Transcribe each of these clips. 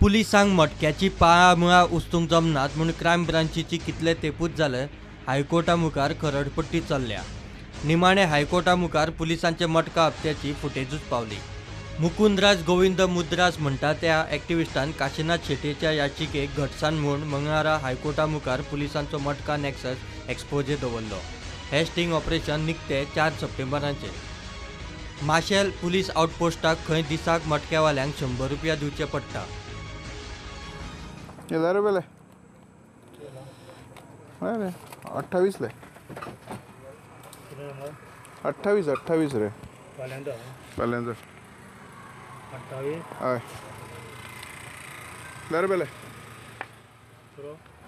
पुलिसांक मटक्याची पाळां मुळां उस्तूंक जमनात म्हूण क्रायम ब्रांचीची कितले तेपूच जाले हायकोर्टा मुखार खरडपट्टी चल्ल्या. निमाणे हायकोर्टा मुखार पुलिसांचे मटका हप्त्याची फुटेजूच पावली. मुकुंदराज गोविंद मुद्रास म्हणटा त्या एक्टिविस्टान काशिनाथ शेट्येच्या याचिकेक घटसाण म्हूण मंगळारा हायकोर्टा मुखार पुलिसांचो मटका नॅक्सस एक्सपोजे दवरलो. हे स्टिंग ऑपरेशन निकते 4 सप्टेंबराचेर माशेल पुलीस आउटपोस्टाक खंय दिसाक मटक्यावाल्यांक 100 रुपया दिवचे पडटा. रे 28 ले 28 रे फाल्यांचो 28. हय रे बेले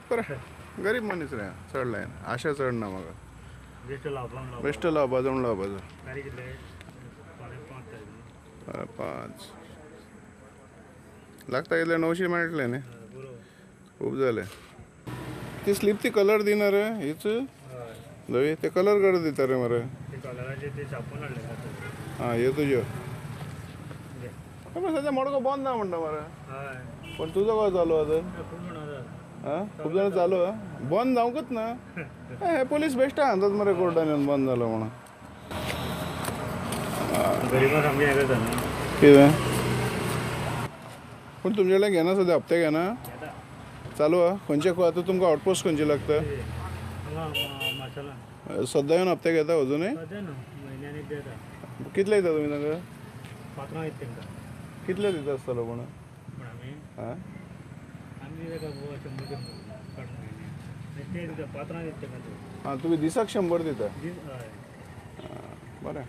बरें गरीब मनीस रे चड लायना आशा चड ना म्हाका बेश्टो लावपाचो म्हूण लावपाचो 5 लागता कितले 900 मेळटले न्ही खूब जाले. ती स्लीप ती कलर दिना रे हीच धवी ते कलर कर दिता रे मरे. आं ह्यो तुज्यो सद्या मडको बंद ना म्हणटा मरे पण तुजो कसो चालू आसा आं खूब जाणां चालू आहा बंद जावंकच ना. हे पोलीस बेश्टे हांतात मरे कोर्टान येवन बंद जालो म्हणून कितें. पूण तुमचे कडेन घेना सद्या हप्ते घेना चालू आहा खंयचे आतां तुमकां आउटपोस्ट खंयचे लागता सद्दां येवन हप्ते घेता अजुनूय. कितले दिता तुमी तांकां कितले दिता आसतलो पूण आं आं तुमी दिसाक 100 दिता बरें.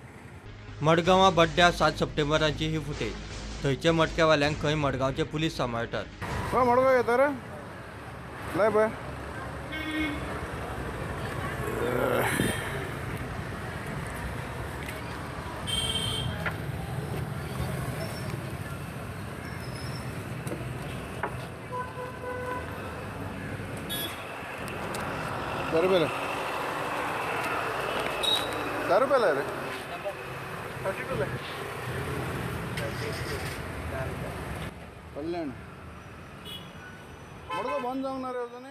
मडगांवां बड्ड्या 7 सप्टेंबराची ही फुटेज. थंयचे मटक्यावाल्यांक खंय मडगांवचे पुलीस सांबाळटात. मडगांव घेता रे लाय पळय 10 रुपये 10 रुपये रे 32 कल्याण मडगांव बंद जावंक ना रे अजून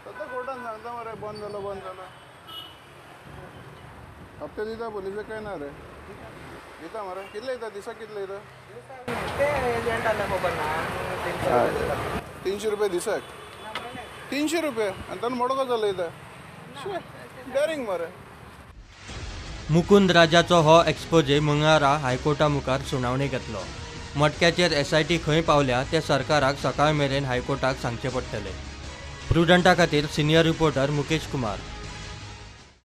सद्दां कोर्टान सांगता मरे बंद जालो बंद जालो. हप्ते दिता पोलिसाक काय ना रे दिता मरे कितले दिता दिसाक कितले दिता 300 रुपये दिसाक 300 रुपये आनी ताणें मडगांव चलयता डॅरिंग मरे. मुकुंद राजाचो हो एक्सपोजे मंगळारा हायकोर्टा मुखार सुनावणी घेतलो. मटक्याचेर SIT खंय पावल्या तें सरकाराक सकाळ मेरेन हायकोर्टाक सांगचें पडटलें. प्रुडंटा खातीर सिनियर रिपोर्टर मुकेश कुमार.